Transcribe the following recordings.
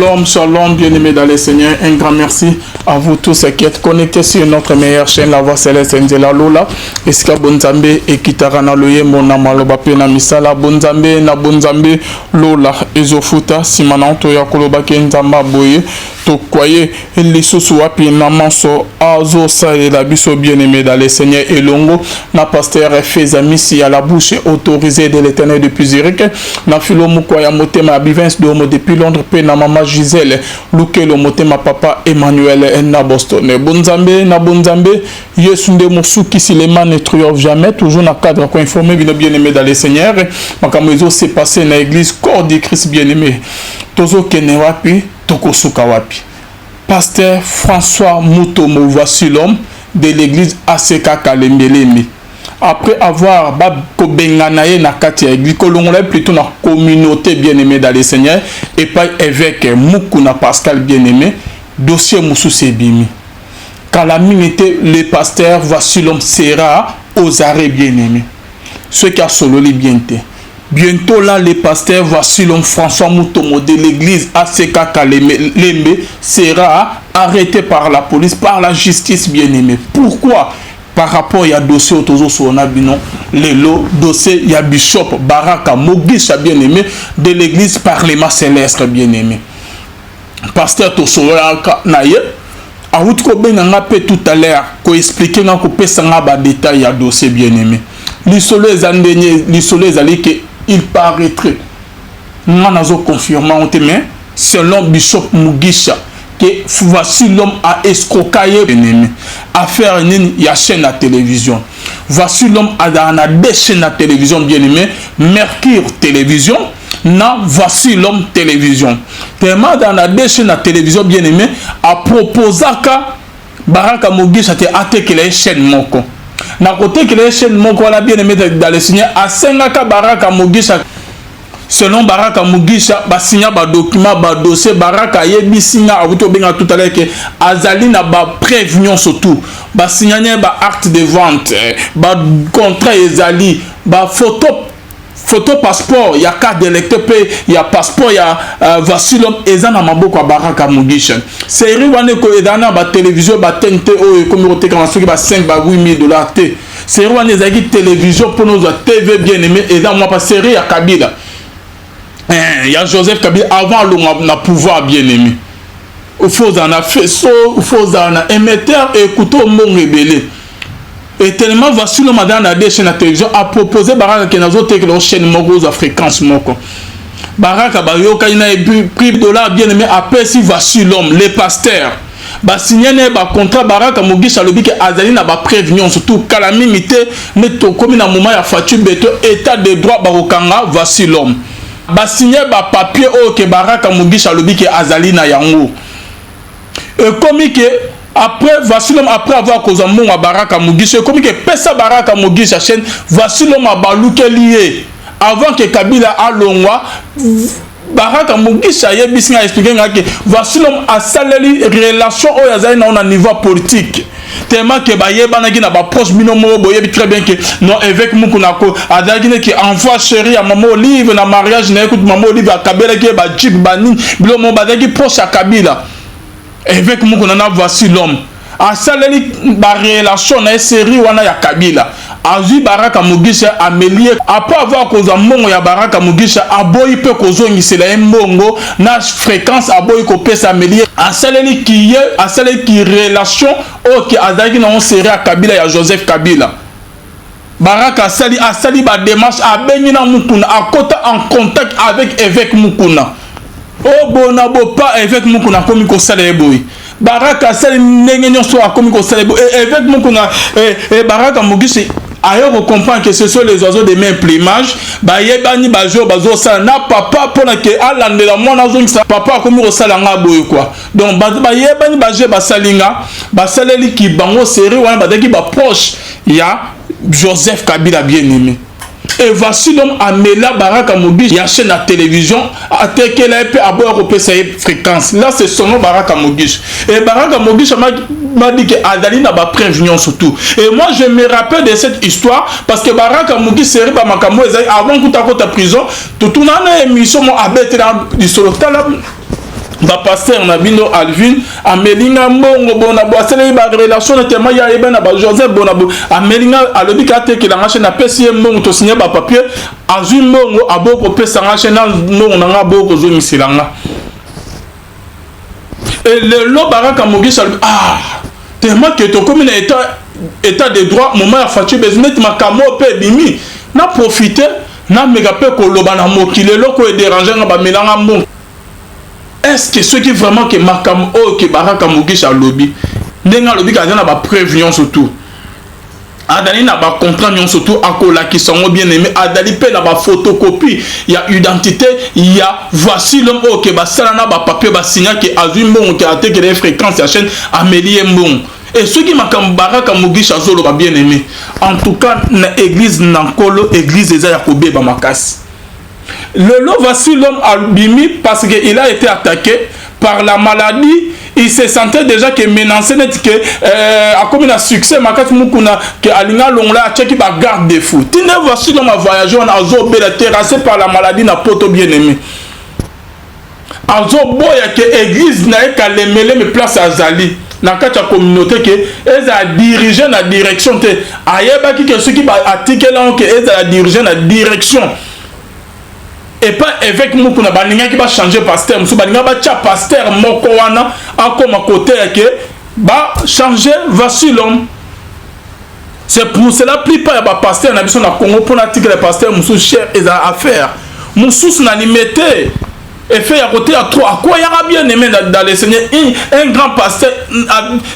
Shalom, shalom, bien-aimés dans le Seigneur. Un grand merci à vous tous qui êtes connectés sur notre meilleure chaîne, La Voix Céleste Nzela Lola. Esika Bonzambe ekitaka na loyembo na maloba pe na misala Bonzambe na Bonzambe Lola ezofuta nsima na toya kolobaki Nzambe boye tokwaye lisusu wapi na manso azosalela biso. Bien-aimé dans le Seigneur, elongo na pasteur Fezamisi ya la bouche autorisée de l'Éternel depuis Zurich, na filo mokwa ya motema ya Bivens Domo depuis Londres, mpe na mama Gisèle Lukelo motema papa Emmanuel na Boston. Bonzambe na Bonzambe, Yesu nde mosukisi, le mal ne triomphe jamais. Toujours na cadre koinformer bino, bien-aimé dans le Seigneur, makambo ezose passer na église Corps du Christ. Bien-aimé, tozokende wapi? Tokosuka wapi? Pasteur François Mutombo, voici l'homme de l'église ACK Kalembelembe, après avoir bakobengana ye na kati ya église, kolongola ye plutôt na communauté, bien-aimé dans le Seigneur, epai évêque Mukuna Pascal. Bien-aimé, dossier mosusu ebimi kala mingi te. Le pasteur, voici l'homme, sera aux arrêts. Bien-aimé, soki asololi bien te, bientôt là, le pasteur, voici l'homme, François Mutombo de l'église ACK Kalembe sera arrêté par la police, par la justice, bien-aimé. Pourquoi? Par rapport ya dossier oyo tozosolola bino lelo, dossier ya bishop Baraka Mogisha, bien-aimé, de l'église Parlement Céleste. Bien-aimé pasteur, tosololaka na ye, awuti kobenga nga mpe tout à l'heure, koexpliquer nga, kopesa nga badétail ya dossier. Bien-aimé, lisolo eza ndenge lisolo ezali ke il paraîtrait, nga nazoconfirmer yango te, mais selon bishop Mugisha, que voici l'homme a escroqué ye. Bien-aimé, affaire nini? Ya chaîne ya télévision. Voici l'homme azala na deux chaînes ya télévision, bien-aimé, Mercure Télévision na Voici l'homme Télévision. Tellement azala na deux chaînes ya télévision, bien-aimé, aproposaka Baraka Mogisha te atekela ye chaîne moko. Na kotekela ye chaîne moko wana, bien-aimé dans le Seigneur, asengaka Baraka Mogisha, selon Baraka Mugisha, basinya badocument, badossier. Baraka ayebisi nga, awuti obenga tout à l'heure, ke azali na bapreuve nyonso tout. Basinyani baacte de vente, bacontrat ezali, bafoto, photo passeport ya carte d'électeur mpe ya passeport ya voici l'homme eza na maboko ya Baraka Mugisha. Série wana ezala na batélévision batene te oyo ekomi kotekama soki ba 5 ba 8000 $ te. Série wana ezalaki télévision mpona ozwa TV, bien aimé, eza mwa pa série ya Kabila, ya Joseph Kabila avant alongwa na pouvoir. Bien aimé, faut ozala na faisceau, faut ozala na émetteur, écoute, mbongo ebele. Et tellement voici l'homme aza na deux chaînes na télévision, aproposé Baraka ke nazotekela chaîne moko, ozwa fréquence moko. Baraka bayokani na prix dollar. Bien aimé, apesi voici l'homme, le pasteur, basigné na ye bacontrat. Baraka Mogisha alobi ke azali na bapreuve nyonso tout. Kala mingi te nde tokomi na moment ya Fatshi Béton, état de droit, bakokanga voici l'homme. Basigné bapapier oyo ke Baraka Mogisha alobi ke azali na yango. Ekomi ke après voici l'homme, après avoir kozwa mbongo ya Baraka Mogisha, ekomi ke pesa Baraka Mogisha chaîne. Voici l'homme abalukeli ye avant ke Kabila alongwa. Baraka Mogisha ayebisi nga, expliquer nga ke voici l'homme asaleli relation oyo azali nango na niveau politique, tellement ke bayebanaki na baproche. Bino moko boyebi très bien ke non, évêque Mukuna ko azalaki neti enfant chéri ya mama Olive. Na mariage na ye kutu, mama Olive akabelaki ye bajeep, banini, biloko moko. Bazalaki proche ya Kabila, évêque Mukuna na voici l'homme. Asaleli barelation na ye série wana ya Kabila, azwi Baraka Mugisha, ameli ye. Après avoir kozwa mbongo ya Baraka Mugisha, aboyi mpe kozongisela ye mbongo na fréquence, aboyi kopesa, ameli ye. Asaleli ki ye, asaleli ki relation oyo ke azalaki nango série ya Kabila, ya Joseph Kabila. Baraka asali badémarche, abengi na Mukuna, akota en contact avec évêque Mukuna. Obona bopa évêque Mukuna akomi kosala ye boye. Baraka asali ndenge nyonso, akomi kosala ye boye évêque Mukuna. Baraka Mugisha aye kocomprendre que ce sont les oiseaux de même plumage, bayebani, bajour bazosala na papa mpona ke alandela mwana azongisa. Papa akomi kosala nga boye quoi. Donc bayebani, baje basali nga, basaleliki bango série wana, bazalaki baproche ya Joseph Kabila. Bien aimé, et voici l'homme amela Baraka Mogisha ya chaîne ya télévision, atekela ye mpe, aboya kopesa ye fréquence. Là, c'est son nom, Baraka Mogisha. Et Baraka Mogisha m'a dit que azali na bapreuve nyonso tout. Et moi, je me rappelle de cette histoire parce que Baraka Mogisha seri bamakambo ezali avant kuta kota prison. Totuna na émission mo abetela lisolo, tala. Ba pasteur na bino Alvin ameli nga mbongo bona bo asaleli ba relation na tema ya yeba na ba Joseph bona bo ameli nga alobi ka tekela nga chaîne apesi ye mbongo to signer ba papier azwi mbongo aboko pesa nga chaîne na mbongo na nga aboko zongisela nga. Et lelo Baraka Mugisha alobi ah tellement que tokomi na état de droit, moment ya Fatshi besoin neti makambo oyo mpe ebimi na profiter nameka mpe koloba na mokili eloko oyo edéranger nga, bamelanga mbongo. Est-ce que soki vraiment ke makambo oyo ke Baraka Mugisha alobi, ndenge alobi ke aza na bapreuve nyonso tout, azali na bacontrat nyonso tout, akolakisa yango, bien aimé, azali mpe na baphotocopie ya identité ya voici l'homme oyo ke basala na bapapier basinya ke azwi mbongo ke atekela ye fréquence ya chaîne, ameli ye mbongo. E soki makambo Baraka Mugisha azoloba, bien aimé, en tout cas na église na Nkolo, église eza ya kobeba makasi. Lelo voici l'homme abimi parce que il a été attaqué par la maladie. Il se sentait déjà que menacé, neti ke akomi na succès makasi, Mukuna ke alingi alongola, atiaki bagarde fou ntina. Voici l'homme avoyage wana, azobela, terrassé par la maladie na Poto. Bien aimé, azoboya ke église na ye Kalemeleme, place azali na kati ya communauté, ke ezala dirige na direction te. Ayebaki ke soki atikeli yango ke ezala dirige na direction epa évêque Mukuna, balingaki bachanger pasteur mosusu, balingaki batya pasteur moko wana akoma koteya ke bachanger voici l'homme. C'est pour cela plupart ya bapasteur na biso na Congo, mpona atikela pasteur mosusu cher, ezala affaire mosusu na Limete, effet ya koteya trop, akweyaka. Bien aimé dans le Seigneur, un grand pasteur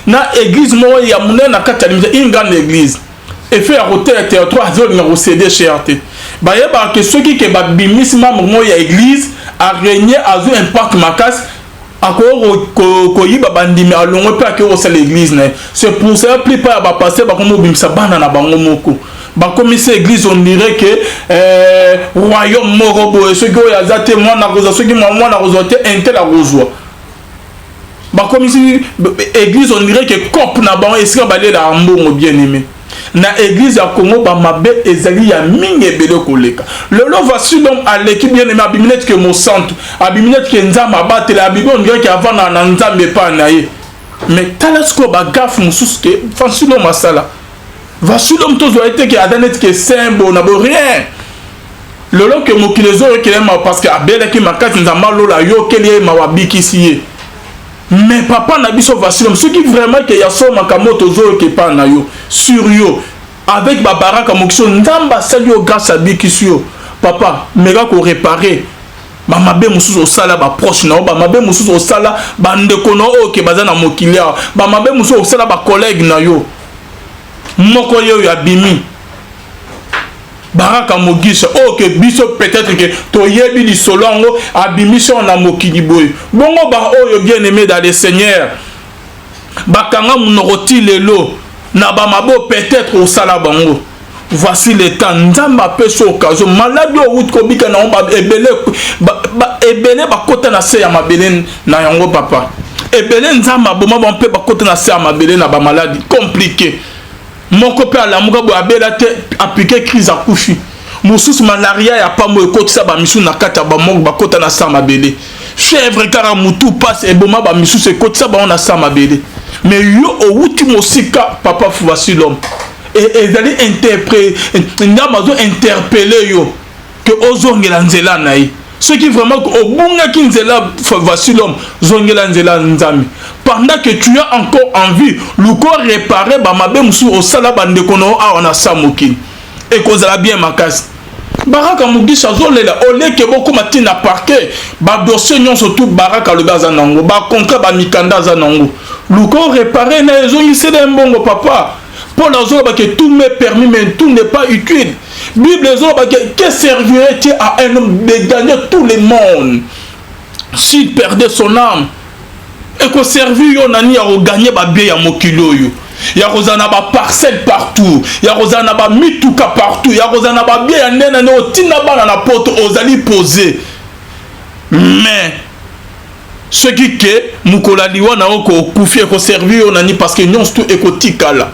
na église moko ya monene na kati ya Limete, une grande église, effet ya koteya teya trop, azolinga kocéder chaire te. Bayebaka ke soki ke babimisi membre moko ya église arégner, azwi impact makasi, akoki koyiba bandimi, alongwe mpe akoki kosala église na ye. C'est pour cela plupart ya bapasteur bakomi kobimisa bana na bango moko, bakomisi église on dirait que royaume moko boye. Soki oyo aza te, mwana akozwa, soki mwana akozwa te, un tel akozwa. Bakomisi église on dirait que cope na bango, esika balelaka mbongo. Bien aimé, na église ya Congo bamabe ezali ya mingi, ebele koleka. Lelo voici l'homme aleki, bien aimé, abimi neti ke mosantu, abimi neti ke Nzambe abatela, abimi on dirait ke avandaka na Nzambe epai na ye. Mais tala sikoyo bagaffe mosusu ke voici l'homme asala. Voici l'homme, tozwa ye te ke aza neti ke saint bona bo, rien. Lelo ke mokili ezoyokela ye mawa parce que abelaki makasi, Nzambe alola ayokeli ye mawa, abikisi ye. Mais papa na biso voici l'homme, soki vraiment ke ya so makambo oyo tozoyoka epai na yo, sur yo avec babaraka mokiso, Nzambe asali yo grâce, abikisi yo, papa, meka koréparer bamabe mosusu osala baproche na yo, bamabe mosusu osala bandeko na yo oyo ke baza na mokili awa, bamabe mosusu osala bacollègue na yo. Moko ye oyo abimi, Baraka Mogisha, oyo ke biso peut-être ke toyebi lisolo yango, abimisi oyo na mokili boye. Bongo baoyo, bien aimé dans le Seigneur, bakanga monoko ti lelo na bamabe peut-être osala bango, voici le temps Nzambe apesi occasion. Maladie oyo wuti kobika na yango, ebele ebele bakota na se ya mabele na yango, papa. Ebele Nzambe aboma bango mpe bakota na se ya mabele na bamaladi compliqué. Moko mpe alamuka boye, abela te, apiquer crise, akufi. Mosusu malaria ya pambo ekotisa bamisusu na kati ya bamoko, bakota na sa mabele. Fièvre kaka, mutu pasi, eboma bamisusu, ekotisa bango na sa mabele. Mais yo owuti mosika, papa voici l'homme, ezali interpré Nzambe azo interpeller yo ke ozongela nzela na ye. Soki vraiment obungaki nzela, voici l'homme, zongela nzela Nzambe pendant que tu as encore envie. Luko réparer bamabe mosusu osala bandeko na yo awa na sa mokili, ekozala bien makasi. Baraka Mugisha azolela oleke bokóma ntina parquet, badossier nyonso tu Baraka alobi aza nango, bacontrat, bamikanda aza nango. Luko réparer na ezongisela mbongo, papa. Paul azoloba ke tout m'est permis, mais tout n'est pas utile. Bible ezoloba ke que servirait-il à un homme de gagner tout le monde s'il perdait son âme? Ekoservir yo nani ya kogagner babiens ya mokili oyo, ya kozala na baparcelle partout, ya kozala na bamituka partout, ya kozala na babiens ya ndenge na ndenge, otinda bana na Poto, ozali posé, mais soki ke mokolo ya liwa na yo kokufi, ekoservir yo nani? Parce que nyonso tu ekotikala.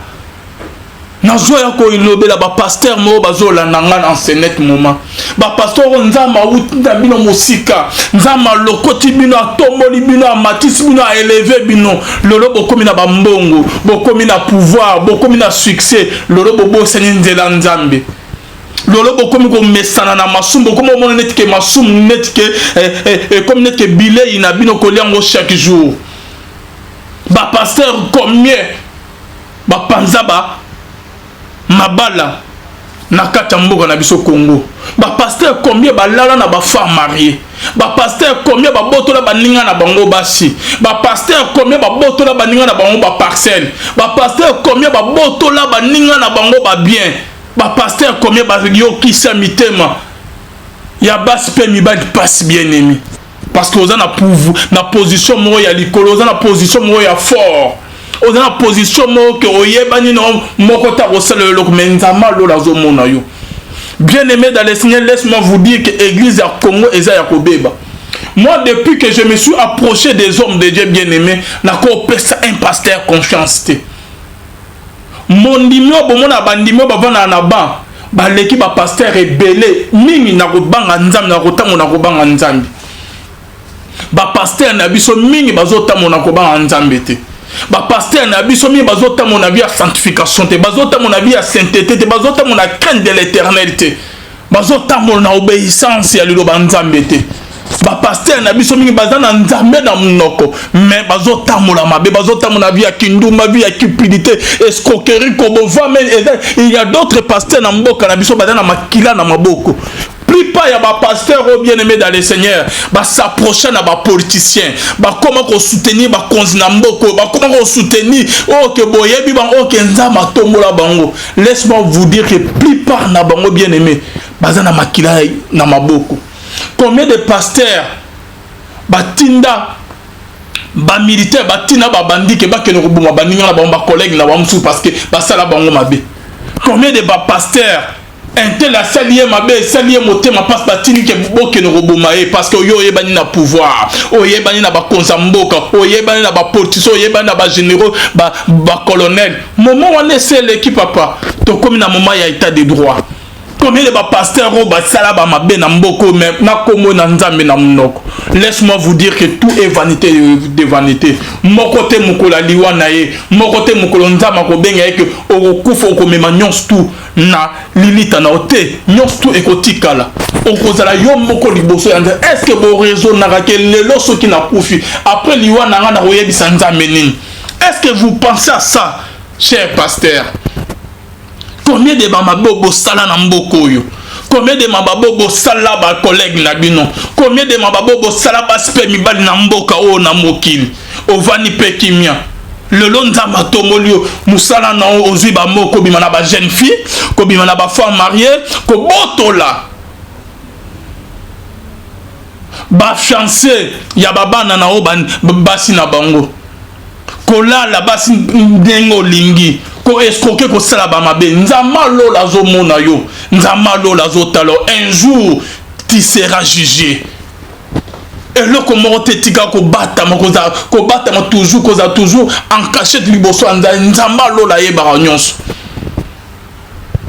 Nazoya kolobela ba pasteur moko bazolanda nga na ce net moment. Ba pasteur oyo Nzambe awuti na bino mosika, Nzambe alokoti bino, atomboli bino, amatisi bino, a eleve bino. Lelo bokomi na bambongo, bokomi na pouvoir, bokomi na succès, lelo bobosani nzela Nzambe. Lelo bokomi komesana na masumu, bokomi komona neti ke masumu neti ke eh, eh, ekomi neti ke bilei na bino kolia yango chaque jour. Ba pasteur combien bapanza ba mabala na kati ya mboka na biso Congo? Ba pasteur combien balala na ba femme mariée? Ba pasteur combien babotola baninga na bango basi? Ba pasteur combien babotola baninga na bango ba parcelle? Ba pasteur combien babotola baninga na bango ba bien? Ba pasteur combien bayokisa mitema ya basi mpe mibali pasi, bien aimé? Parce que oza na pouvoir, na position moko ya likolo, oza na position moko ya fort, oza na position moko ke oyebani na moko ta kosala eloko, mais Nzambe alola azomona yo. Bien aimé dans le Seigneur, laisse-moi vous dire que église ya Congo eza ya kobeba. Moi, depuis que je me suis approché des hommes de Dieu, bien aimé, nakopesa un pasteur confiance te. Mondimi oyo bomona, bandimi oyo bavandaka na ban, baleki bapasteur ebele mingi na kobanga Nzambe, na kotambola na kobanga Nzambe. Bapasteur na biso mingi bazotambola na kobanga Nzambe te. Bapasteur na biso mingi bazotambola na vie ya sanctification te, bazotambola na vie ya sainteté te, bazotambola na crainte de l'Éternel te, bazotambola na obéissance ya liloba Nzambe te. Bapasteur na biso mingi baza na Nzambe na monoko, mais bazotambola mabe, bazotambola vie ya kindumba, vie ya cupidité, escroquerie, kobova. Mais il y a d'autres pasteurs na mboka na biso baza na makila na maboko. Plupart ya bapasteur oyo, bien aimé dans le Seigneur, bas'approche na bapoliticien, bakóma kosoutenir bakonzi na mboka oyo, bakóma kosoutenir oyo ke boyebi bango, oyo ke Nzambe atombola bango. Laisse-moi vous dire que plupart na bango, bien aimé, baza na makila na maboko. Combien de pasteurs batinda bamilitaire, batinda babandike bakende koboma baninga na bango, bacollègue na bango mosusu, parce que basala bango mabe? Combien de bapasteur, un tel asali ye mabe, esali ye motema mpasi, batindi ke bokende koboma ye, parce que oyo oyebani na pouvoir, oyebani na bakonzi ya mboka, oyebani na bapoliticien, oyebani na bagénéraux, bacolonel? Moment wana esi eleki, papa. Tokómi na moment ya état de droit. Combien de bapasteur oyo basala bamabe na mboka oyo, mais na kombo na Nzambe na monoko? Laisse-moi vous dire que tout est vanité de vanité. Moko te mokolo aliwa na ye, moko te mokolo Nzambe akobenga ye ke okokufa, okomema nyonso tu na lilita na yo te. Nyonso tu ekotikala, okozala yo moko liboso ya Nzambe. Est ce que boraisonnaka ke lelo soki nakufi, après liwa na nga, nakoyebisa Nzambe nini? Est ce que vous pensez à ça, cher pasteur? Combien de bamabe bosala na mboka oyo? Combien de mababe bosala bacollègue na bino? Combien de mababe bosala basi mpe mibali na mboka oyo, na mokili? Ovandi mpe kimia, lelo Nzambe atomboli yo, mosala na yo ozwi bamoko, kobima na bajeune fille, kobima na bafemme mariée, kobotola bafiancé ya babana na yo basi na bango, kolala basi ndenge olingi, koescroquer, kosala bamabe. Nzambe alola azomona yo, Nzambe alola azotala. Un jour tu seras jugé. Eloko moko te tika kobatama, kobatama toujours, kozala toujours en cachette liboso ya Nzambe. Nzambe alola ayebaka nyonso.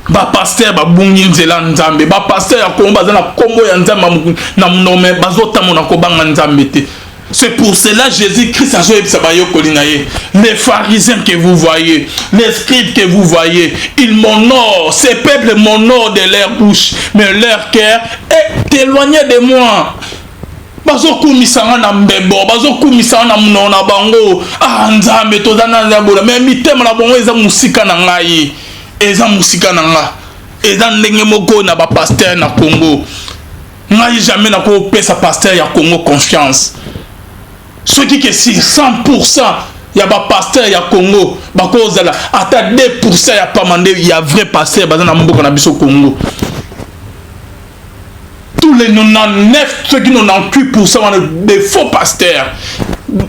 Bapasteur babungi nzela Nzambe. Bapasteur ya Kongo baza na nkombo ya Nzambe na monoko, mais bazotambola kobanga Nzambe te. C'est pour cela Jésus-Christ azoyebisa bayekoli na ye: les pharisiens que vous voyez, les scribes que vous voyez, ils m'honorent, ces peuples m'honorent de leur bouche, mais leur cœur est éloigné de moi. Bazokumisa nga na mbebo, bazokumisa nga na monoko na bango: ah Nzambe, toza na Nzambe, mais mitema na bango eza mosika na ngai, eza mosika na nga. Eza ndenge moko na bapasteur na Congo. Ngai jamais nakopesa pasteur ya Congo confiance. Soki ke si 100 ya bapasteur ya Congo bakozala ata 2 ya pamba nde ya vrai pasteur baza na mboka na biso Congo, tous les 99, soki 98 wana, des faux pasteurs.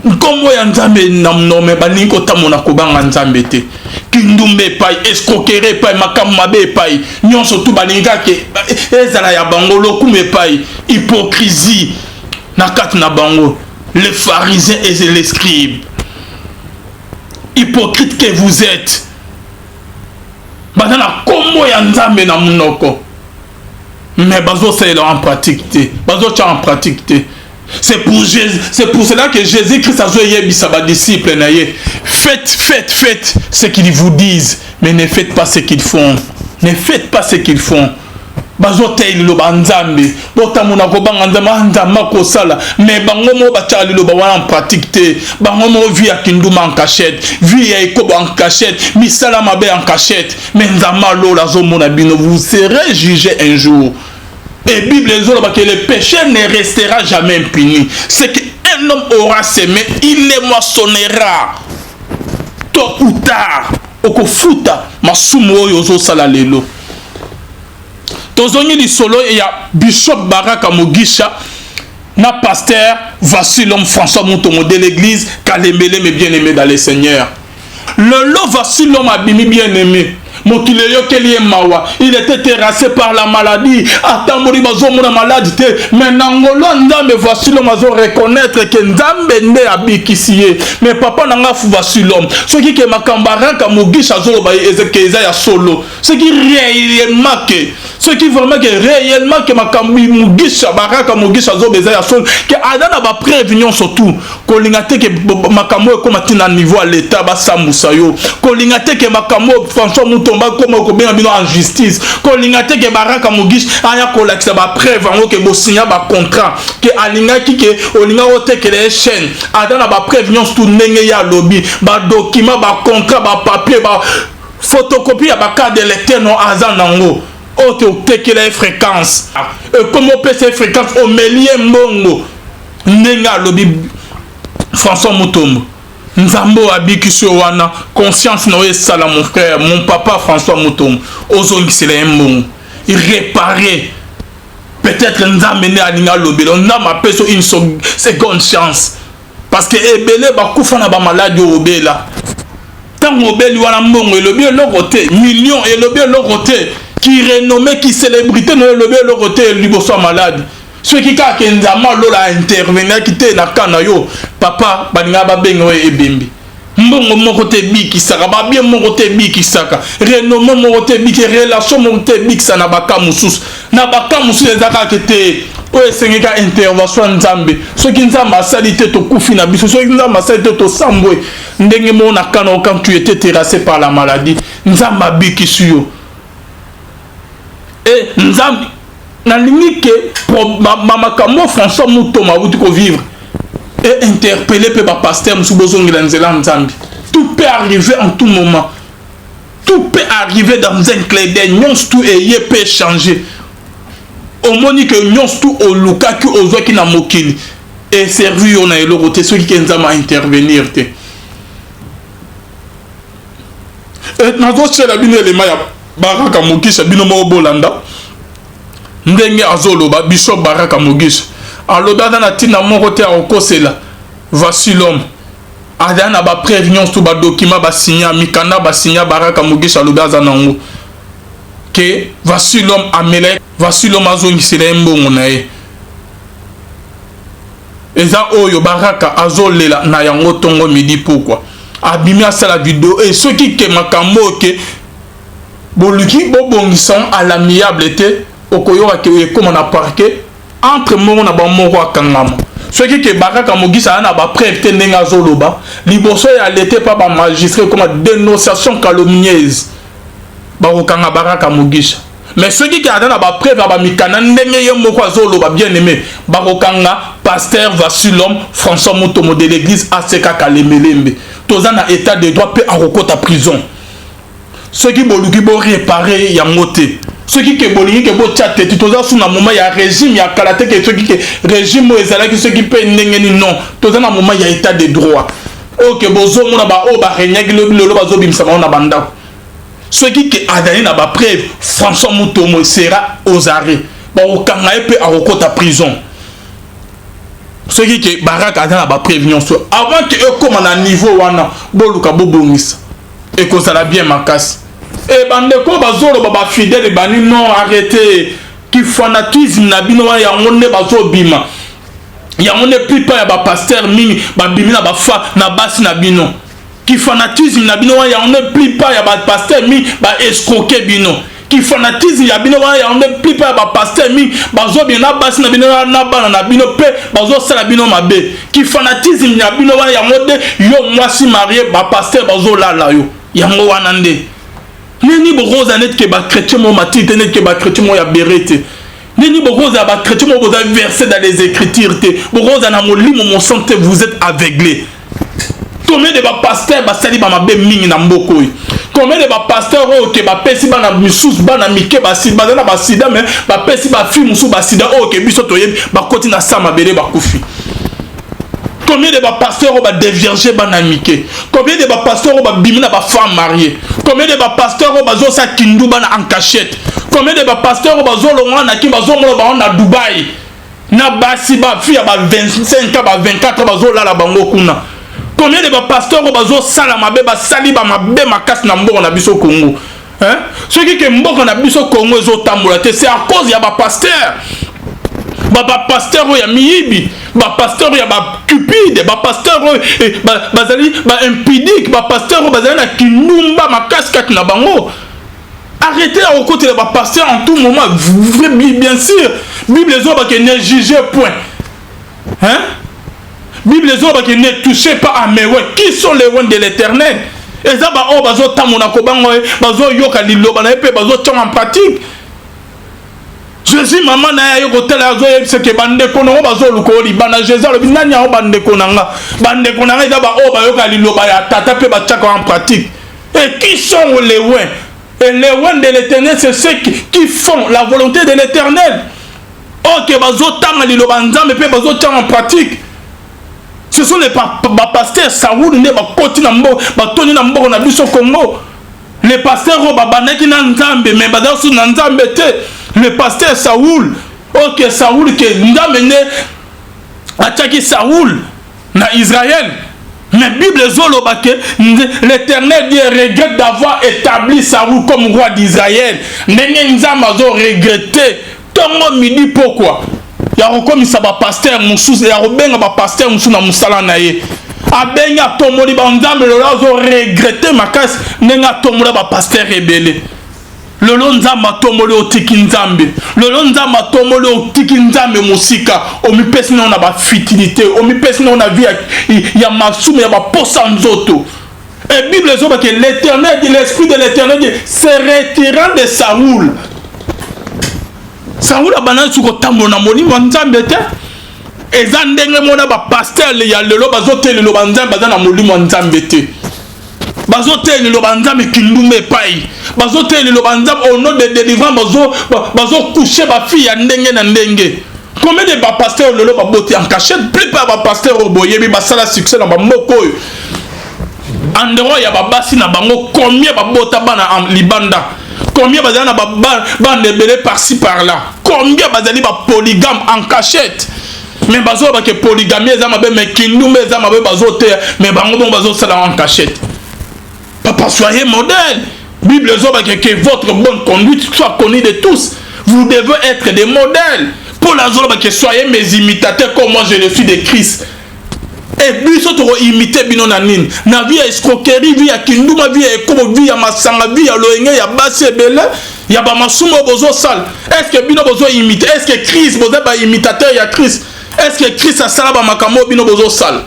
Nkombo ya Nzambe na monoko, balingi kotambola kobanga Nzambe te. Kindumba epai, escroquerie epai, makambo mabe epai, nyonso tu balingi kaka ezala ya bango, lokumu epai, hypocrisie na kati na bango. Les pharisiens et les scribes, hypocrites que vous êtes. Baza na kombo ya Nzambe na munoko mais bazosalela en pratique te, bazotya en pratique te. C'est pour Jésus, c'est pour cela que Jésus-Christ azoyebisa ba disciples na ye, faites, faites, faites ce qu'ils vous disent, mais ne faites pas ce qu'ils font. Ne faites pas ce qu'ils font. Bazoteya liloba Nzambe, botamona kobanga Nzambe, ah, Nzambe akosala, mais bango moko batiaka liloba wana en pratique te. Bango moko vie ya kinduma en cachette, vie ya ekobo en cachette, misala mabe en cachette, mais Nzambe alola azomona bino, vous serez jugé un jour. Et Bible ezoloba que le péché ne restera jamais impuni. Ce qu'un homme aura semé, il le moissonnera tôt ou tard. Okofuta masumu oyo ozosala lelo. Tozongi lisolo ya Bishop Baraka Mugisha na pasteur Voici l'homme François Mutombo de l'église Kalembele, mes bien-aimés dans le Seigneur. Lelo Voici l'homme abimi bien-aimé. Mokili eyokeli ye mawa, il était terrassé par la maladie, atamboli bazomona malade te, mais na ngolo ya Nzambe voici l'homme azo reconnaître ke Nzambe nde abikisi ye. Mais papa na nga voici l'homme, soki ke makambo Baraka Mugisha azoloba ke eza ya solo, soki réellement ke, soki vraiment ke réellement ke makambo Mugisha, Baraka Mugisha azoba eza ya solo, ke aza na bapreuve nyonso tout, kolinga te ke makambo oyo ekóma ntina niveau ya leta basambusa yo, kolinga te ke makambo oyo François Mutombo akóma kobenga bino en justice, kolinga te ke Baraka Mugisha aya kolakisa bapreuve yango ke bosinya bacontrat, ke alingaki ke olingaki otekela ye chaîne, aza na bapreuve nyonso tu ndenge ye alobi, badocument, bacontrat, bapapier, ba photocopie ya bacarte d'électeur no aza nango, oyo te otekela ye fréquence, ekomi opesa ye fréquence, omeli ye mbongo ndenge alobi François Mutombo. Nzambe oyo abikisi yo wana, conscience na oyo esala, mon frère, mon papa François Mutombo, ozongisela ye mbongo, réparer. Peut-être Nzambe nde alingi alobela, Nzambe apesi une seconde chance, parce que ebele bakufa na bamaladi oyo obela. Ntango obeli wana, mbongo elobi eloko te, million elobi eloko te, ki renommé, ki célébrité no elobi eloko te liboso ya maladi. Soki kaka Nzambe alola intervenaki te na ka na yo, papa, balingaka babenga oyo ebembi. Mbongo moko te ebikisaka, babie moko te ebikisaka, renommé moko te ebiki, relation moko te ebikisa na baka mosusu. Na baka mosusu eza kaka te oyo esengeka intervention ya Nzambe. Soki Nzambe asali te, tokufi na biso. Soki Nzambe asali te, tosambwe. Ndenge moko na kana, quand tu étais terrassé par la maladie, Nzambe abikisi yo. E Nzambe, nalingi ke makambo François Mutombo awuti kovivre et interpeller mpe bapasteur mosusu, bozongela nzela Nzambe. Tout peut arriver en tout moment, tout peut arriver dans un clin d'œil. Nyonso tu eye mpe changer. Omoni ke nyonso tu olukaki, ozwaki na mokili, eservi yo na eloko te soki ke Nzambe aintervenir te. Nazotiela bino elema ya Baraka Mugisha, bino moko bolanda ndenge azoloba. Bishop Baraka Mugisha alobi aza na ntina moko te akokosela Voici l'homme, aza na bapreuve nyonso, badocument basinya, mikanda basinya. Baraka Mugisha alobi aza nango ke Voici l'homme amela, Voici l'homme azongisela ye mbongo na ye. Eza oyo Baraka azolela na yango ntongo, midi, pokwa. Abimi asala video e soki ke makambo oyo ke boluki bobongisa à l'amiable te, okoyoka ke ekóma na parquet entre moko na bamoko akangama. Soki ke Baraka Mugisha aza na bapreuve te ndenge azoloba liboso ya lete mpa bamagistrat, ekóma dénonciation calomnieuse, bakokanga Baraka Mugisha. Mais soki ke aza na bapreuve ya bamikanda ndenge ye moko azoloba, bien aimé, bakokanga pasteur Voici l'homme François Mutombo de l'église ACK Kalemelembe. Toza na état de droit mpe akokota prison soki boluki boréparer yango te. Soki ke bolingi ke botya teti, toza su na moment ya régime ya kala te, ke soki ke régime oyo ezalaki soki mpe ndenge nini. Non, toza na moment ya état de droit oyo ke bozomona baoyo baregnaki lobi, lelo bazobimisa bango na bandako. Soki ke azali na bapreuve, François Mutombo sera aux arrêts, bakokanga ye mpe akokota prison. Soki ke Baraka aza na bapreuve nyonso, avant ke ekóma na niveau wana, boluka bobongisa, ekozala bien makasi. E bandeko bazoloba bafidèle bani, non, arrêtez ki fanatisme na bino wana. Yango nde bazobima, yango nde plupart ya bapasteur mingi babimi na bafa na basi na bino. Ki fanatisme na bino wana yango nde plupart ya ba pasteur mingi ba escroquer bino. Ki fanatisme ya bino wana yango nde plupart ya ba pasteur mingi bazobina na basi na bino na bana na bino mpe bazosala bino mabe. Ki fanatisme ya bino wana yango nde yo mwasi marie ba pasteur bazolala yo. Yango wana nde nini bokozala neti ke ba chrétien moko matili te, neti ke ba chrétien moko ya bere te. Nini bokozala ba chrétien moko boza verse dans les écritures te, bokozala na molimo mosantu te, vous êtes aveuglé. Combien de ba pasteurs basali ba mabe mingi na mboka oyo? Combien de ba pasteurs oyo ke bapesi bana misusu, bana mike basida, baza na basida mais bapesi ba fille mosusu basida oyo ke biso toyebi bakoti na sa mabele bakufi. Combien de ba pasteurs oyo ba dévierger bana mike? Combien de ba pasteurs oyo babimi na ba femmes mariées? Combien de ba pasteurs oyo bazosa kindu bana en cachette? Combien de ba pasteurs oyo bazolongwa na kin bazomona bango na Dubaï? Na basi ba fille ya ba 25 ans, ba 24 ans bazolala bango kuna. Combien de ba pasteurs oyo bazosala mabe, basali ba mabe makasi na mboka na biso Congo? Hein? Soki ke mboka na biso Congo ezotambola te, c'est à cause ya ba pasteurs. Ba pasteur oyo ya miyibi, ba pasteur oyo ya ba cupide, ba pasteur oyo bazali ba impudique, ba pasteur oyo bazali na kindumba makasi kati na bango. Arrêtez ya kokotela ba pasteur en tout moment. Bien sûr, Bible ezoloba ke ne jugez point. Hein? Bible ezoloba ke ne touchez pas à mes oints. Qui sont les oints de l'Éternel? Eza ba oyo bazotambola kobango ye, bazoyoka liloba na ye mpe bazotia en pratique. Jésus mama na ye aye kotala, azoyebisa ke bandeko nango bazoluka oyo libanda. Jésus alobi nani yango bandeko na nga? Bandeko na nga eza ba oyo bayoka liloba ya tata mpe batiaka en pratique. Et qui sont les oints? Et les oints de l'Éternel, c'est ceux qui font la volonté de l'Éternel. Ok, bazotanga liloba Nzambe mpe bazotia en pratique. Ce sont les ba pasteurs Saoul nde bakoti na mboka, batoni na mboka na biso Congo. Les pasteurs oyo babandaki na Nzambe mais baza susu na Nzambe te. Le pasteur Saoul, ok, Saoul ke Nzambe nde atiaki Saoul na Israël. Mais Bible ezoloba ke l'Éternel Dieu regrette d'avoir établi Saoul comme roi d'Israël. Ndenge Nzambe azo regretter ntongo midi pokwa ya kokomisa bapasteur mosusu, ya kobenga bapasteur mosusu na mosala na ye, abengi atomboli banzambe. Lelo azo regretter makasi ndenge atombola bapasteur ebele. Lelo Nzambe atomboli, otiki Nzambe. Lelo Nzambe atomboli, otiki Nzambe mosika, omipesi nao na bafutilité, omipesi nao na vie ya masumu, ya baposa nzoto. Et Bible ezoloba que l'Éternel dit, l'esprit de l'Éternel dit se retirant de Saoul. Saoul abandaki su kotambola na molimo ya Nzambe te. Eza ndenge mona bapasteur ya lelo bazoteya liloba Nzambe, baza na molimo ya Nzambe te. Bazoteya liloba Nzambe kindumba epai, bazoteya liloba Nzambe au nom de délivrance, bazocoucher bafille ya ndenge na ndenge. Combien de bapasteur lelo baboti en cachette? Plupart ya bapasteur oyo boyebi basala succès na bamboka oyo en dehors ya babasi na bango, combien babota bana libanda? Combien bazali na bana ebele par-ci par-là? Combien bazali bapolygame en cachette? Mais bazoloba ke polygamie eza mabe, mais kindumba eza mabe, bazoteya, mais bango bongo bazosala en cachette. Papa, soyez modèle. Bible ezoloba que votre bonne conduite soit connue de tous. Vous devez être des modèles. Paul azoloba ke soyez mes imitateurs comme moi je le suis de Christ. E biso tokoimiter bino na nini? Na vie ya escroquerie, vie ya kinduma, vie ya ekobo, vie ya masanga, vie ya loyenge ya basi ebele, ya bamasumu oyo bozosala. Est ce que bino bozoimiter? Est ce que Christ, boza baimitateur ya Christ? Est ce que Christ asala bamakambo oyo bino bozosala?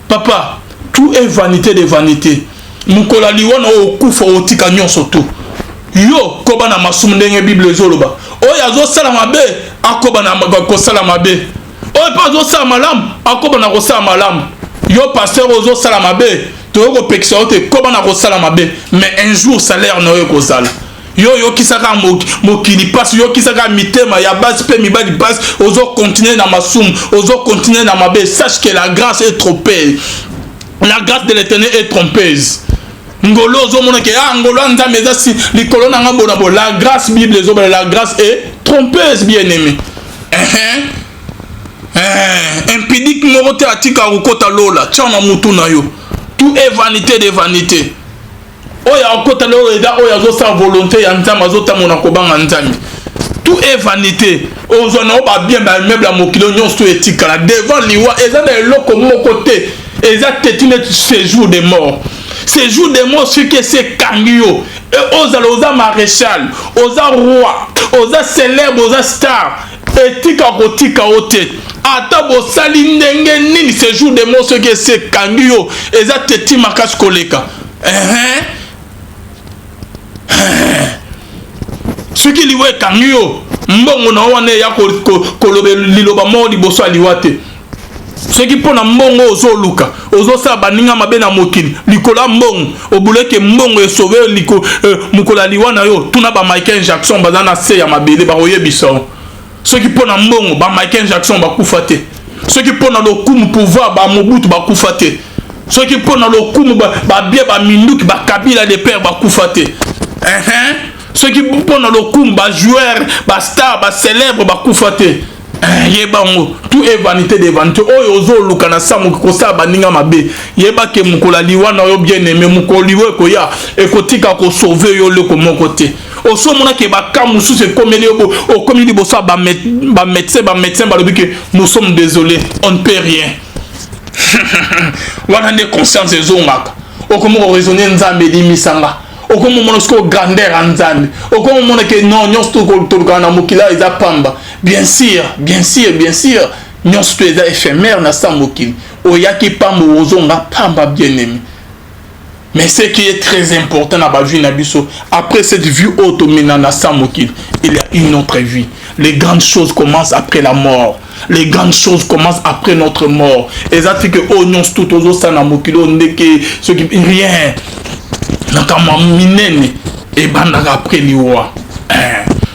Papa, tout est vanité de vanité. Mokolo ya liwa na oyo okufa, otika nyonso tu. Yo koba na masumu ndenge Bible ezoloba. Oyo azosala mabe akoba na kosala mabe, oyo mpe azosala malamu akoba na kosala malamu. Yo pasteur ozosala mabe, toyei kopekisa yo te, koba na kosala mabe, mais un jour salaire na yo ekozala. Yo oyokisaka mokili mpasi, oyokisaka mitema ya basi mpe mibali mpasi, ozocontinuer na masumu, ozocontinuer na mabe. Sache que la grâce est trompeuse, la grâce de l'Éternel est trompeuse. Ngolo ozomona ke ah, ngolo ya Nzambe eza si likolo na nga bona bo. La grâce, Bible ezobala, la grâce est trompeuse, bien aimé. Uh -huh. Impudique moko te atika kokota lola. Tia na mutu na yo, tout est vanité de vanité. Oyo akota lola eza oyo azosala volonté ya Nzambe, azotambola kobanga Nzambe. Tout est vanité. Ozwa nango babien, baimmeuble ya mokili nyonso etikala devant liwa. Eza na eloko moko te. Eza têtu neti séjour de mort. Séjour de mort soki esi ekangi yo, ozala oza maréchal, oza roi, oza célèbre, oza star, etika kotika yo te. Ata bosali ndenge nini, séjour de mort soki esi ekangi yo, eza têtu makasi koleka. Soki liwa ekangi yo, mbongo na yo wana eya koloba liloba moko liboso ya liwa te. Soki mpo na mbongo ozoluka, ozosala baninga mabe na mokili likolo ya mbongo, obuleke mbongo esauve mokolo ya liwa na yo, tuna ba Michael Jackson baza na se ya mabele, bakoyebisa yo. Soki mpo na mbongo, ba Michael Jackson bakufa te. Soki mpo na lokumu, pouvoir, ba Mobutu bakufa te. Soki mpo na lokumu, babie, baminduki, bakabila de père bakufa te. Soki mpo na lokumu, bajoueur, bastar, bacélèbre bakufa te. Yeba yango, tout est vanité de vanité. Oyo ozoluka na sa moki kosala baninga mabe, yeba ke mokolo ya liwa na yo, bien aimé, mokolo liwa ekoya, ekotika kosauve yo eloko moko te. Osomonaki baka mosusu ekomeli yo, okomi liboso ya bamédecin, bamédecin balobi ke nous sommes désolés, on ne peut rien. Wana nde conscience ezongaka, okomi koraisonne: Nzambe, elimisanga. Okomi omona sikoyo grandeur ya Nzambe, okomi omona ke non, nyonso tolukaka na mokili awa eza pamba. Bien sûr, bien sûr, bien sûr, nyonso to eza éphémère na sa mokili. Oyaki pamba, ozonga pamba, bien aimé. Mais ce qui est très important dans la vie na biso, après cette vie oyo tomena na sa mokili, il y a une autre vie. Les grandes choses commencent après la mort. Les grandes choses commencent après notre mort. Eza ti ke oyo nyonso tu tozosala na mokili oyo ndeke soki rien, makambo minene ebandaka après liwa.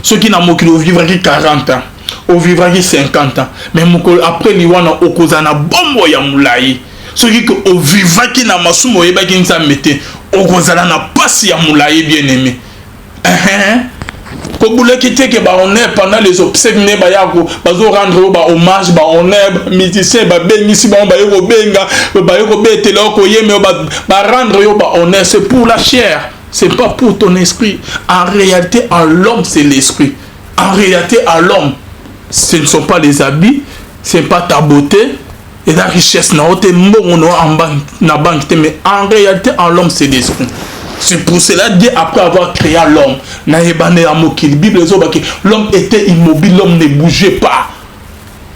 Soki na mokili ovivraki 40 ans, ovivraki 50 ans, mais mokolo après liwa na okozala na bombo ya molai. Soki ke ovivaki na masumu, oyebaki Nzambe te, okozala na pasi ya molai, bien aimé. Kobulaki te ke bahonneur pendant les obsèques nde baya bazorendre yo bahommage, bahonneur, musicien babengisi bango, baye kobenga, baye kobetela yo, koyema yo, barendre yo bahonneur. C'est pour la chair, c'est pas pour ton esprit. En réalité, en l'homme, c'est l'esprit. En réalité, à l'homme, ce ne sont pas les habits, c'est pas ta beauté et la richesse na yo te, mbongo na yo na banque te, mais en réalité, en l'homme, c'est l'esprit. C'est pour cela, Dieu, après avoir créé l'homme, na ebandeli ya mokili, Bible ezobaki, l'homme était immobile, l'homme ne bougeait pas.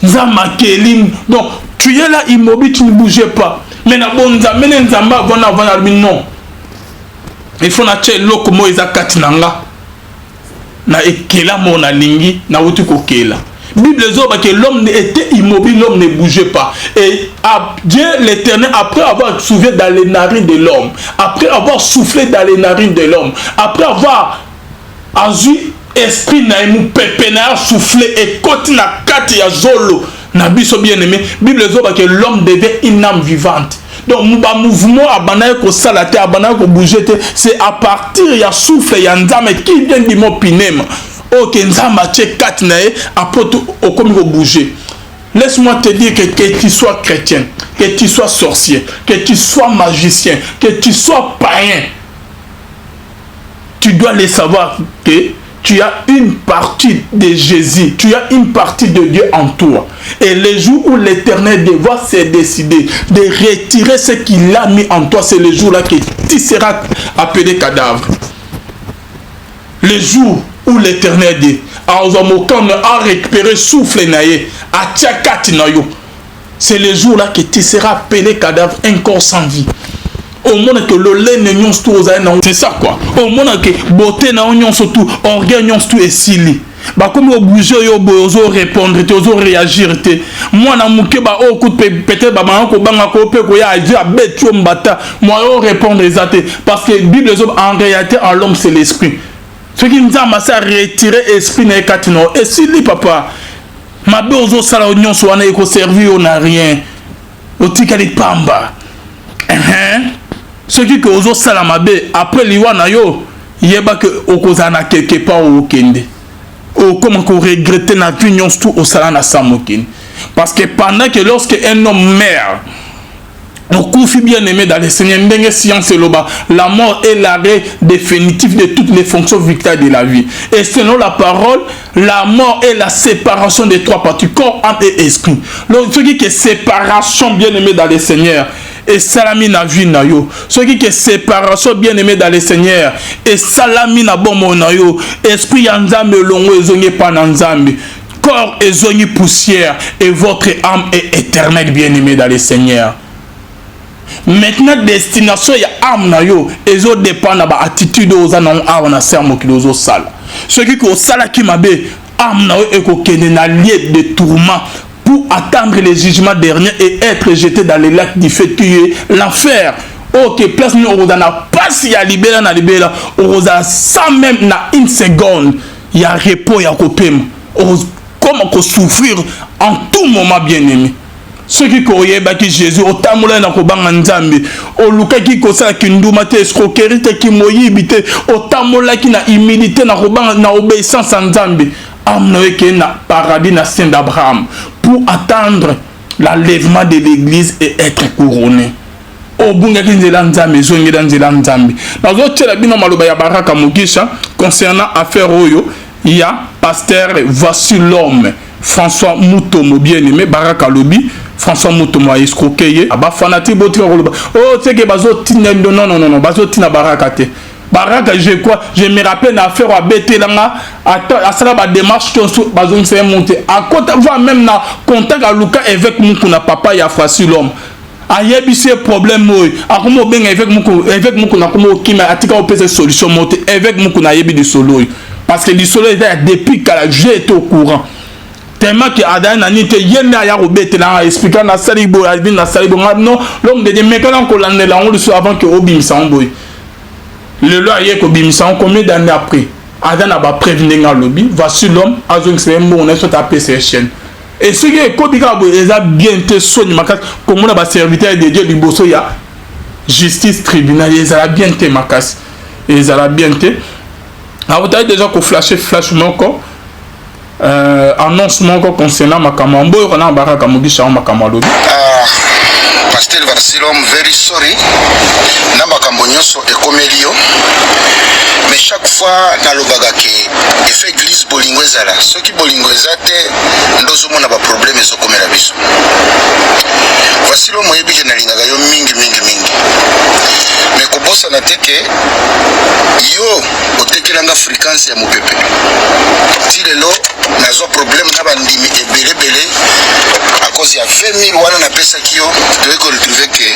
Nzambe akeli, donc tu es là immobile, tu ne bougeais pas. Mais na bonzambe ne, Nzambe avanda, avanda, alobi non, il faut natia eloko moko eza kati na nga, na ekela moko nalingi nawuti kokela. Bible ezoloba que l'homme était immobile, l'homme ne bougeait pas. Et à Dieu l'Éternel, après avoir soufflé dans les narines de l'homme, après avoir soufflé dans les narines de l'homme, après avoir azwi esprit na ye, mopepe na ye soufflé ekoti na kati ya zolo na biso, bien aimé, Bible ezoloba que l'homme devient une âme vivante. Donc bamouvement abandaki kosala te, abandaki kobouge te, c'est à partir ya souffle ya Nzambe qui vient du mot pneuma, oyo ke Nzambe atie kati na ye, après okomi kobouge. Laisse-moi te dire que tu sois chrétien, que tu sois sorcier, que tu sois magicien, que tu sois païen, tu dois le savoir que tu as une partie de Jésus, tu as une partie de Dieu en toi. Et le jour où l'Éternel devra se décider de retirer ce qu'il a mis en toi, c'est le jour-là que tu seras appelé cadavre. Le jour où l'Éternel dit, azwa mokano a récupérer souffle na ye atia kati na yo, c'est le jour-là que tu seras appelé cadavre, un corps sans vie. Omona ke lolene nyonso tu ozali nango, c'est ça quoi. Omona ke beauté na yo nyonso tu, orgueil nyonso tu esili, bakomi kobouge oyo boye, ozorépondre te, ozoréagir te. Mwana moke baoyo kutu peut-être babanga kobanga ko mpe koya, azwi abeti yo mbata, moyen orépondre eza te, parce que Bible ezo, en réalité, en l'homme, c'est l'esprit. Soki Nzambe asi aretire esprit na ye kati na yo, esili papa. Mabe ozosala nyonso wana ekoservir yo na rien, otikali pamba. Soki ke ozosala mabe, après liwa na yo, yeba ke okozala na quelque part okende, okoma koregrete na vie nyonso tu osala na sa mokili. Parce que pendant que, lorsque un homme meurt, okufi, bien aimé dans le Seigneur, ndenge science eloba, la mort est l'arrêt définitif de toutes les fonctions vitales de la vie. Et selon la parole, la mort est la séparation des trois parties, corps, âme et esprit. Donc soki ke séparation, bien aimé dans le Seigneur, esalami na vie na yo, soki ke séparation, bien aimé dans le Seigneur, esalami na bomoi na yo, esprit ya Nzambe elongo ezongi epa na Nzambe, corps ezongi poussière et votre âme est éternelle, bien aimé dans le Seigneur. Maintenant, destination ya âme na yo ezodépendre na baattitude oyo oza nango awa na se ya mokili. Ozosala, soki ke osalaki mabe, âme na yo ekokende na lieu de tourment pour attendre le jugement dernier et être jeté dans le lac du feu qui est l'enfer. Ok, place nini okozala na pasi ya libela na libela, okozala sans même na une seconde ya repos ya kopema, okoma kosouffrir en tout moment. Bien aimé, soki koyebaki Jésus, otambolaki na kobanga Nzambe, olukaki kosala kinduma te, escroquerie te, kimoyibi te, otambolaki na humilité, na kobanga, na obéissance ya Nzambe, âme na yo ekei na paradis, na sein d'Abraham, pour attendre l'enlèvement de l'église et être couronné. Obungaki nzela Nzambe, ezongela nzela Nzambe. Nazotiela bino maloba ya Baraka Mugisha concernant affaire oyo ya pasteur Voici l'homme, François Mutomo. Bien aimé, Baraka alobi François Mutomo aescroquer ye. Bafanatiques, botika koloba o teke bazotinda. Non, non, non, non, bazotinda Baraka te. Baraka, je crois, je me rappelle na affaire abetelanga, asala badémarche nyonso, bazongisa ye mu te. Akota va même na contact, aluka évêque Mukuna, papa ya Voici l'homme, ayebisi ye problème oyo. Akoma obenga évêque Mukuna, évêque Mukuna akoma okima, atika opesa solution moko te. Évêque Mukuna ayebi lisolo oyo parce que lisolo eza ya depuis kala. J'ai été au courant tellement que azali na nini te. Ye nde aya kobetela nga, expliquer: nasali boye, abi nasali boye. Nga non, l'homme de Dieu, mekana kolandela yango lisusu avant ke obimisa yango boye. Lelo aye kobimisa yango combien d'années après? Aza na bapreuve ndenge alobi Voici l'homme azongisa ye mbongo na ye, soki apesa ye chaîne. E soki ekobi kaka boye, eza bien te, soni makasi komona baserviteur de Dieu liboso ya justice, tribunal. Ezala bien te makasi, ezala bien te. Akotali déjà koflashe flash moko, annonce moko concernant makambo ya mboyo kana Baraka Mugisha yango, makambo alobi. Pasteur Voici l'homme, very sorry na makambo nyonso ekomeli yo. Mais chaque fois nalobaka ke efe église bolingo ezala. Soki bolingo eza te, nde ozomona baproblème ezokomela biso. Voici l'homme, oyebi ke nalingaka yo mingi mingi mingi, mais kobosana te ke yo otekelanga fréquence ya mopepe. Ti lelo nazwa problème na bandimi ebelebele à cause ya 20 000 wana napesaki yo. Toyei koretrouver ke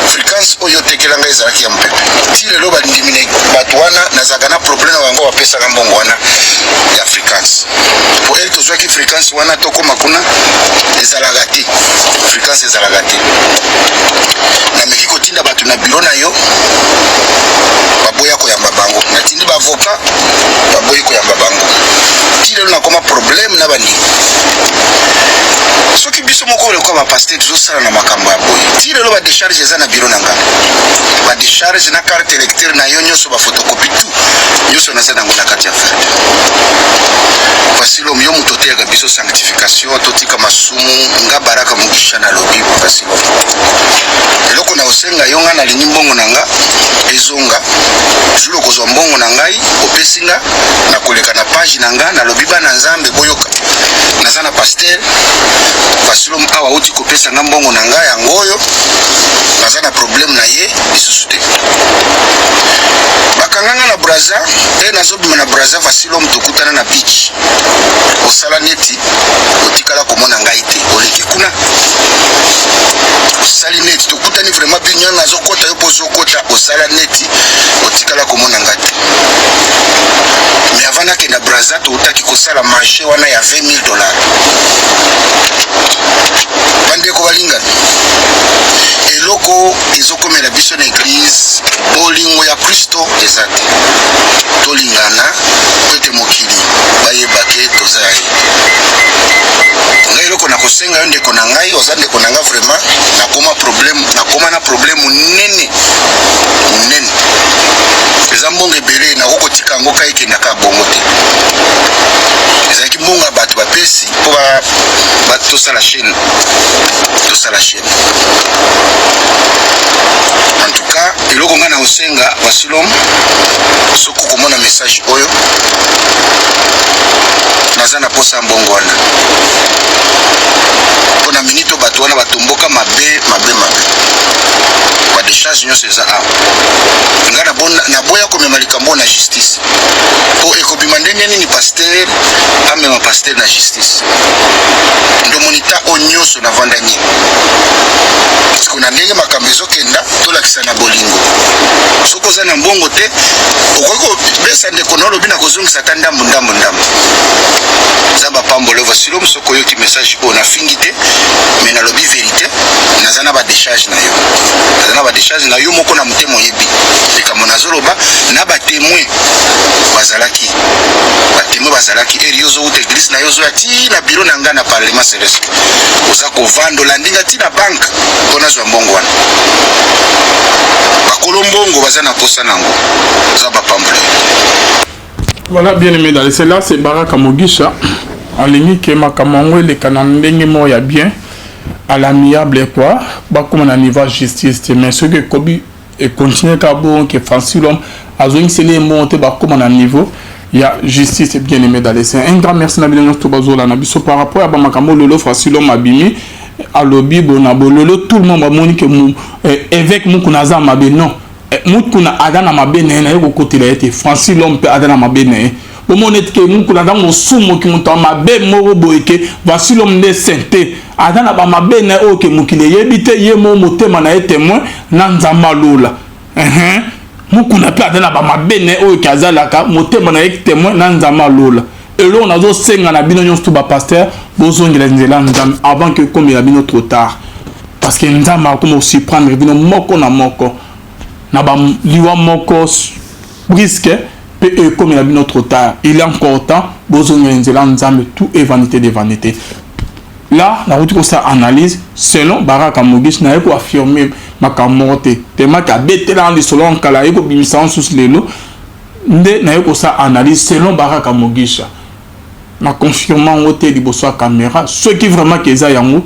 fréquence oyo otekelanga ezalaki ya mopepe. Ti lelo bandimi bato wana nazalaka na problème na bango, bapesaka mbongo wana ya fréquence. Po ere tozwaki fréquence wana, tokóma kuna, ezalaka te, fréquence ezalaka te. Nameki kotinda bato na biro na yo, baboya koyamba bango. Natindi baavocat, baboyi koyamba bango. Ti lelo nakoma problème na bandimi. Soki biso moko lokola bapasteur tozosala na makambo ya boye, ti lelo badécharge eza na biro na nga, badécharge na carte électeur na yo nyonso, baphotocopie, tout nyonso naza nango na kati ya affaire. Voici l'homme, yo moto oteyaka biso sanctification, totika masumu. Nga Baraka Mugisha nalobi, voici l'homme, eloko na kosenga yo, nga nalingi mbongo na nga ezonga. Jour okozwa mbongo na ngai, opesi nga, nakoleka na page na nga, nalobi: bana Nzambe, boyoka, naza na pasteur Voici l'homme awa, auti kopesa nga mbongo na ngai, yango oyo, naza na problème na ye lisusu te. Bakanga nga na Braza e, nazobima na Braza, Voici l'homme, tokutana na beach, osala neti otikala komona ngai te. Oleki kuna, osali neti tokutani vraiment bino, nazokota, yo mpo ozokota, osala neti otikala komona ngai te. Mais avant nakenda Braza, toutaki kosala marché wana ya 20 000 $. Bandeko balingani, eloko ezokomela biso na église, bolingo ya Kristo eza te. Tolingana po ete mokili bayeba ke toza ya ye. Ngai eloko na kosenga yo, ndeko na ngai, oza ndeko na ngai vraiment. Nakoma problème, nakoma na problème monene monene. Eza mbongo ebele, nakoki kotika yango ka ekendaka bongo te. Ezalaki mbongo ya bato bapesi mpo tosala chaîne, tosala chaîne. En tout cas, eloko ngai na kosenga, Voici l'homme, soki okomona message oyo, naza na posa ya mbongo wana mpo na minute oyo bato Bato wana batomboka mabe mabe mabe. Badecharge nyonso eza awa. Nga naboya komema likambo na justice, po ekobima ndenge nini pasteur amema pasteur na justice? Ndomoni ta oyo nyonso navandani siko na ndenge makambo ezokenda. Tolakisa na bolingo. Soki oza na mbongo te, okoki kobesa ndeko na olobi na kozongisa ata ndambu ndambu ndambu. Nzambe apambola. Vasilom, soki oyoki message oyo, nafingi te, mais nalobi vérité. Naza na badécharge na yo, naza na badécharge na yo moko na motema. Oyebi likambo nazoloba na batémoin bazalaki, batémoin bazalaki. Eri yo ozowuta église na yo, ozoya ti na bureau na ngai na Parlement céleste, oza kovanda, olandi nga ti na banque mpo nazwa mbongo wana. Bakolo mbongo baza na posa nango. Oza bapambola. Voilà, bien aimé dans là, c'est Baraka Mugisha. Alingi ke makambo yango eleka na ndenge moko ya bien, à l'amiable quoi, bakóma na niveau ya justice te. Mais soki ekobi econtinue kaka bongo ke Francis Lhomme azongiseli ye mbongo te, bakóma na niveau ya justice. Bien aimé dans le Seigneur, un grand merci na bino nyonso to bazolanda biso par rapport ya bamakambo. Lelo Francis Lhomme abimi, alobi bona bololo, tout le monde bamoni ke évêque Mukuna aza mabe. Non, Mukuna aza na mabe na ye, naye kokotela ye te. Francis Lhomme mpe aza na mabe na ye. Bomona ete ke Mukuna aza mosumoki, moto ya mabe moko boye, ke Francis Lhomme nde saint te. Aza na bamabe na ye oyo ke mokili eyebi te, ye moko motema na ye témoin na Nzambe alola. Mukuna mpe aza na bamabe na ye oyo ke azalaka motema na ye témoin na Nzambe alola. Eloko nazosenga na bino nyonso to bapasteur, bozongela nzela Nzambe avant ke ekomela bino trop tard, parce que Nzambe akoma kosurprendre bino moko na moko na baliwa moko brusque, mpe ekomela bino trop tard. Il est encore temps, bozongela nzela Nzambe. Tout est vanité de vanité. Là, nakuti kosala analyse selon Baraka Mugisha. Naye koaffirme makambo moko te, temaki abetelaka lisolo nkala, aye kobimisa nsusu lelo nde naye kosala analyse selon Baraka Mugisha. Na confirme yango te liboso ya caméra. Soki vraiment ke eza yango,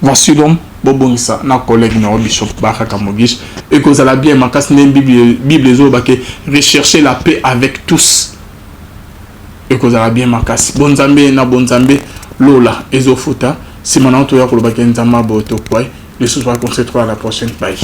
voici l'homme, bobongisa na collègue na yo bishop Baraka Mugisha, ekozala bien makasi. Nde Bible ezoloba ke rechercher la paix avec tous, ekozala bien makasi. Bonzambe na bonzambe, lola ezofuta. Nsima na toya kolobaki Nzambe aboye, tokwai lisusu baconcentre. À la prochaine, bye.